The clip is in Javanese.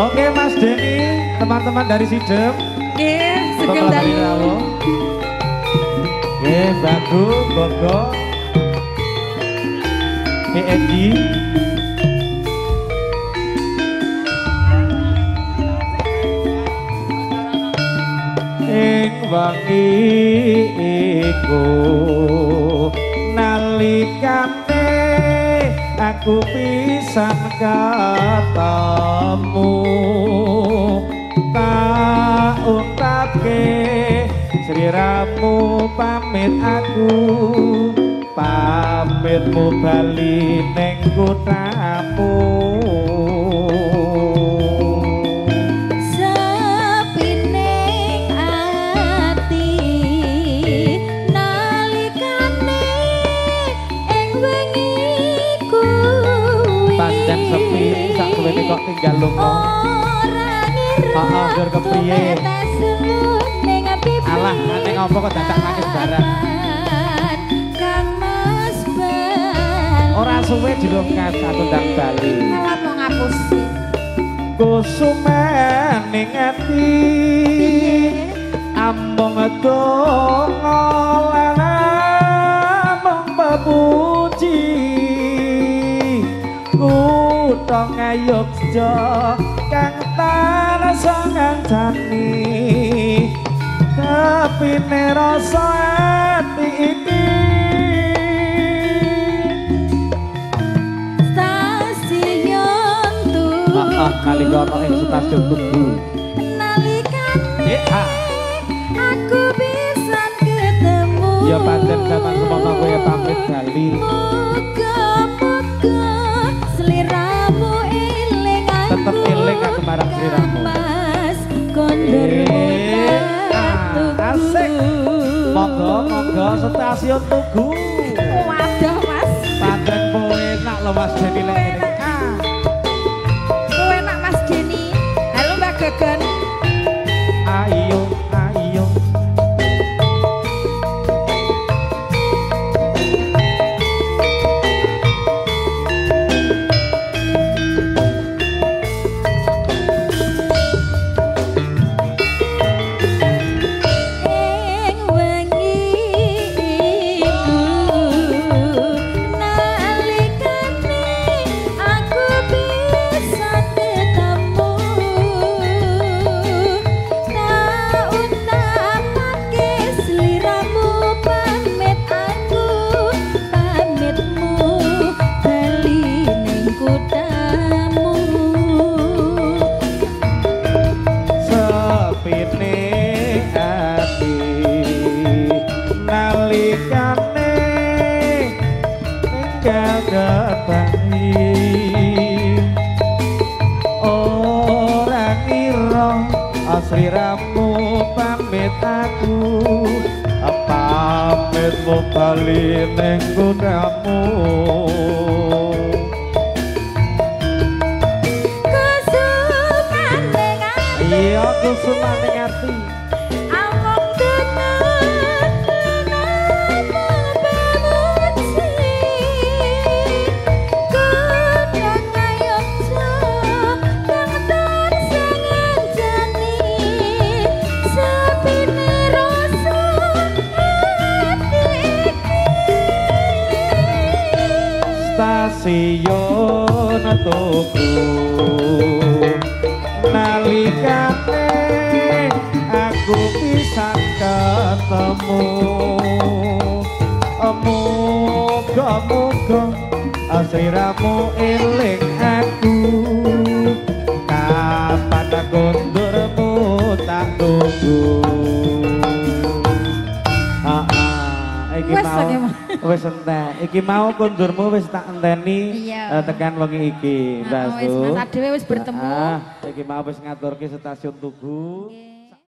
Oke Mas Denny, teman-teman dari Sidem. Nggih, sugeng dalu. Nggih, Bagu, Gogo. PNG. Ing wengi iku nalikane aku pisan ketemu tak untapke sliramu pamit aku pamitmu bali ning kuthamu. Sepi sak suwene kok tinggal lunga. Ora ngira kepriye. Alah, ning apa kok dadak nangis barang. Kang Mas Bali. Ora suwe dilungkas aku ndang bali. Malah mau ngapusi. Kusumaning ati amung donga lan amung pepuji. Kutha Ngayogja kang tansah ngancani tepine rasa ati iki. Stasiun Tugu. Nalika ana ing stasiun Tugu. Nalikane aku bisa ketemu. Ya pancen jaman semono kowe pamit bali. Muga-muga sliramu eling aku. Tetep eling aku marang sliramu. Mas kondurmu asik. Monggo monggo stasiun Tugu. Waduh Mas. Pancen enak lho Mas Denny lek ngene. Enak Mas Denny. Halo Mbak Gagan. Ayo ayo. Sliramu pamit aku pamitmu bali ning kuthamu. Kusumane ati. Iya kusumane ati. Amung tenan namung pamuji. Kutha Ngayogja kang tansah ngancani sepine rasa ati iki. Stasiun Tugu nalikane aku pisan ketemu. Muga-muga sliramu eling aku kapan kondurmu tak tunggu. Iki mau wis entek. Iki mau kondurmu wis tak enteni tekan wengi iki. Wis Mas adewe wis bertemu. Iki mau wis ngaturke stasiun Tugu.